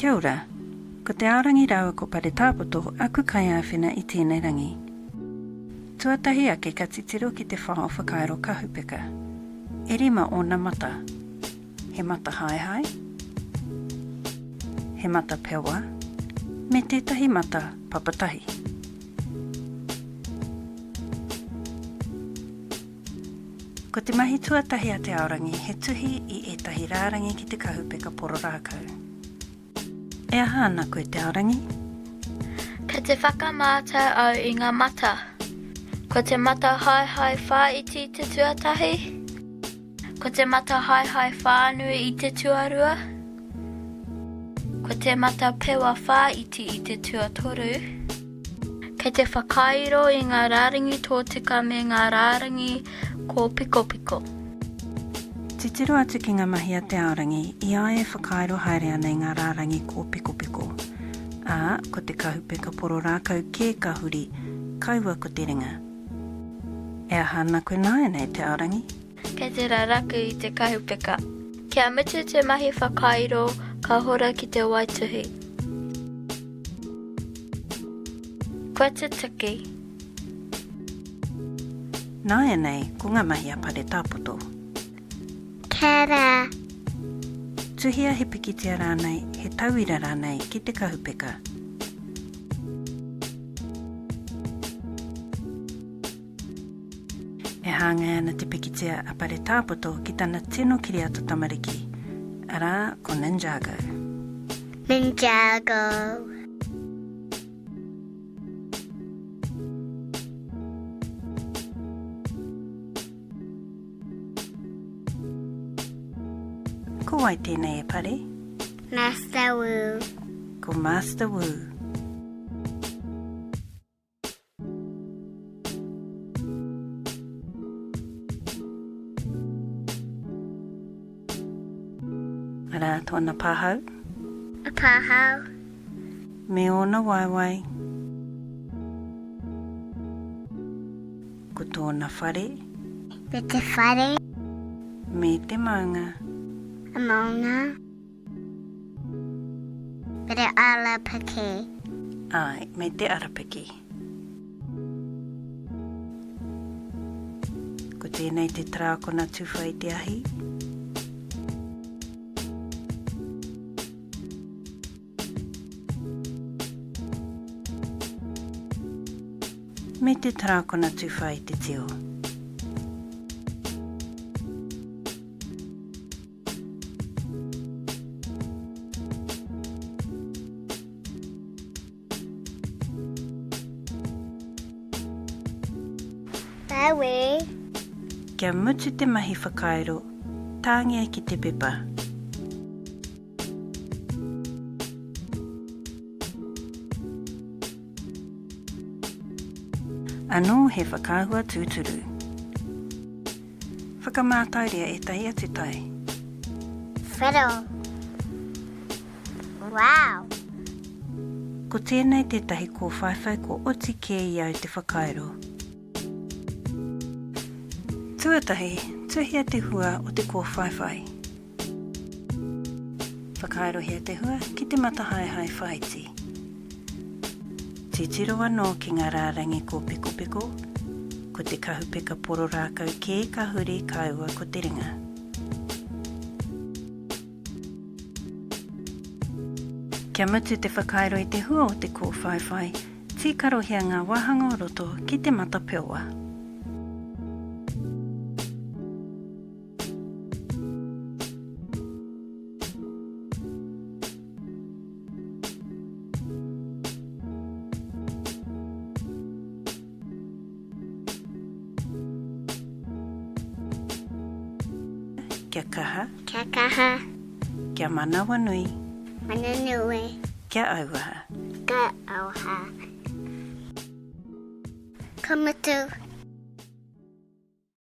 Kia ora. Ko Te Aorangi rāua ko Paretāpoto aku kaiāwhina i tēnei rangi. Tuatahi ake ka titiro ki te whao whakairo kahupeka. E rima ōna mata. He mata haehae, he mata pewa, me tētahi mata papatahi. Ko te mahi tuatahi a Te Aorangi he tuhi i ētahi rārangi ki te kahupeka poro rākau. E aha ana koe Te Aorangi? Kei te whakamātau au i ngā mata. Ko te mata haehae whāiti te tuatahi. Ko te mata haehae whānui i te tuarua. Ko te mata pewa whāiti i te tuatoru. Kei te whakairo i ngā rārangi tōtika me ngā rārangi kōpikopiko. Titiro atu ki ngā mahi a Te Aorangi i a ia e whakairo haere ana i ngā rārangi kōpikopiko. Ā, ko te kahupeka poro rākau kē ka huri, kaua ko te ringa. E aha ana koe nāianei, Te Aorangi? Kei te raraku i te kahupeka. Kia mutu te mahi whakairo, ka hora ki te waituhi. Kua tutuki. Nāianei, ko ngā mahi a Paretāpoto. Kara. Tuhia he pikitia rānei, he tauira rānei ki te kahupeka. E hāngai ana te pikitia a Paretāpoto ki tana tino kiriata tamariki, arā, ko Ninjago. Ninjago. Ko wai tēnei e Pare? Master Wu. Ko Master Wu. Arā tōna pāhau. A pāhau. Me ōna waewae. Ko tōna whare. Me te whare. Me te maunga. A maunga. Me te arapiki. Āe, me te arapiki. Ko tēnei te tarākona tuwha i te ahi. Me te tarākona tuwha i te tio. Maui. Kia mutu te mahi whakairo, tāngia ki te pepa. Anō he whakaahua tūturu. Whakamātauria ētahi atu tae. Whero. Wow! Ko tēnei tētahi kōwhaiwhai kua oti kē i au te whakairo. Tuatahi, tuhia te hua o te kōwhaiwhai. Whakairohia te hua ki te mata haehae whāiti. Titiro anō ki ngā rārangi kōpikopiko, ko te kahupeka poro rākau kē ka huri kāua ko te ringa. Kia mutu te whakairo i te hua o te kōwhaiwhai, tīkarohia ngā wāhanga o roto ki te mata peoa. Kia kaha. Kia kaha. Kia manawanui. Mananui. Kia auaha. Kia auaha. Ka mutu.